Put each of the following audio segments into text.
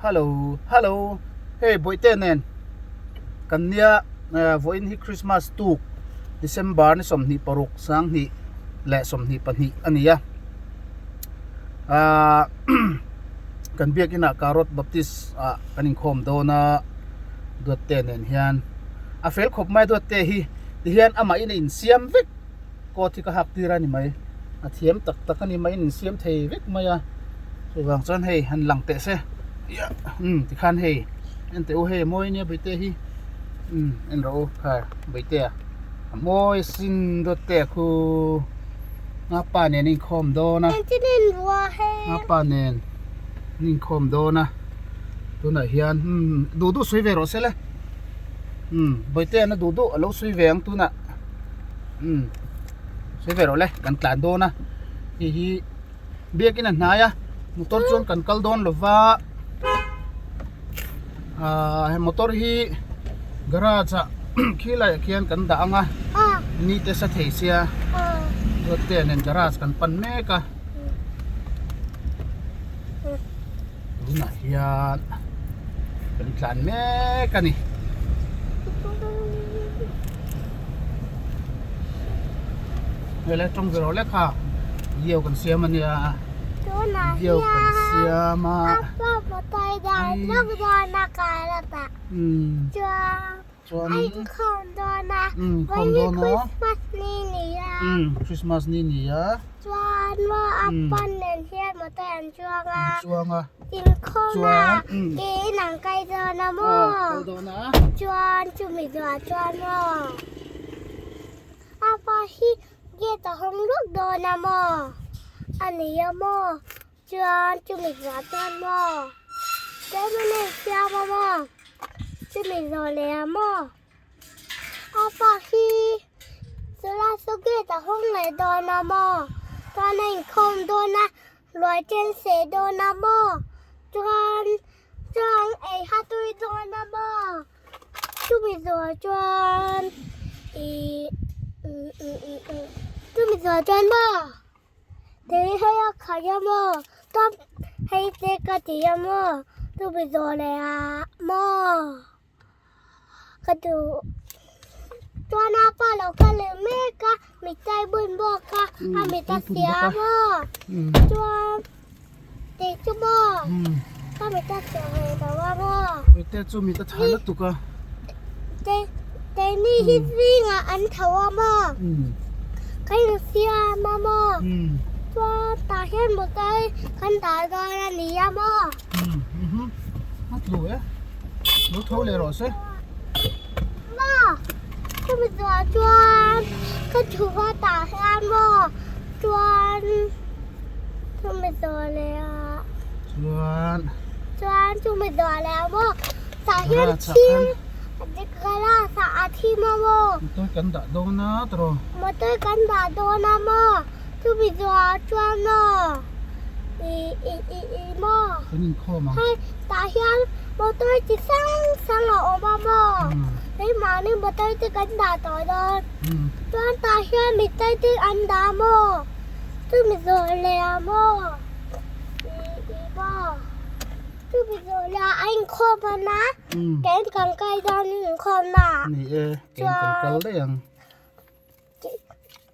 Hello hello hei bawihte nen kan nia vawiin hi Christmas tuk December ni 26 sanghnih leh 22 a ni a ahh kan biakin ah Karot Baptist ah kan inkhawm dawn a Duatte nen hian a fel khawp mai Duatte hi tihian amahin a insiam vek. Coat hi ka hak tir a ni mai a thiam tak tak a ni mai in insiam thei vek mai a chuvang chuan hei han lang teh se umm tikhan hei en teh u hei a mawi ania bawihte hi umm en rawh u kha bawihte a a mawi sin dawt te a khu ngapa nen a inkhawm dawn a ngapa nen an inkhawm dawn a tunah hian umm duh duh sawi ve rawh se le umm bawihte an a duh duh a lo sawi ve ang tunah. Umm sawi ve rawh le kan tlan dawn a hei hi biakin a hnai a motor chuan kan kal dawn lo va ahh he motor hi garage ah khilaiah khian kan dah ang a ni te sa thei sia dawt te nen garage kan pan mek a. Tunah hian kan tlan mek a ni. Hei le tawng ve rawh le kha video kan siam a nia video kan siam a. Chuan umm khawm dawn a umm Christmas ni ni a Chuan maw a pan nen hian motor an chuang a chuang a inkhawm a tiin an kai dawn a maw kal dawn a chuan chumi zawh chuan maw a pa hi gate a hawng lawk dawn a maw a ni a maw chuan chumi zawh chuan maw permanent siam a maw chumi zawh leh a maw. A pa hi chulai saw gate a hawng leh dawn a maw chuan a inkhawm dawn a ruai chen seh dawn a maw chuan chuan ei ha tui dawn a maw chumi zawh chuan ihh chumi zawh chuan maw tui hei a khaih a maw chuan hei te ka ti a maw chumi zawh leh ah maw. Ka duh chuan a pa lo kal leh mek a mittai bun bawk a a mit a sia maw chuan tih chu maw ka mit a sia ve lo a maw mite chu mit a tha lutuk a te keini hi zingah an tho a maw ka insiam a maw chuan tah hian motor kan dah dawn a ni a maw. A tlu e. Lo tho leh rawh se. Ma, chumi zawh chuan ka thu va tah hian maw chuan chumi zawh leh ah. Chuan. Chuan chumi zawh leh ah maw tah hian thim glass ah a thim a maw. Motor kan dah dawn a tawh. Motor kan dah dawn a maw chumi zawh ah chuan maw. Ih ih ih ih maw. Kan inkhawm ang. Hei tah hian motor chi hrang hrang a awm a maw. Keimahni motor te kan dah tawh dawn. Chuan tah hian miter te an dah maw. Chumi zawh leh ah maw. Ih ih maw. Chumi zawh leh ah a inkhawm a na. Keng kan kai dawn inkhawm na. Ni e, keng kan kal daih ang.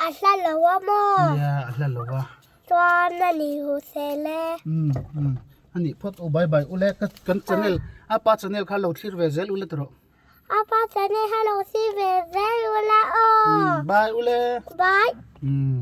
A hla lo a maw? Nia, a hla lo a. Chuan a ni hu sel e. Umm umm a nih phawt u bye bye ule ka kan channel a pa channel kha lo thlir ve zel ule tawh. A pa channel kha lo thlir ve zel ule aw. Umm bye ule. Bye. Umm.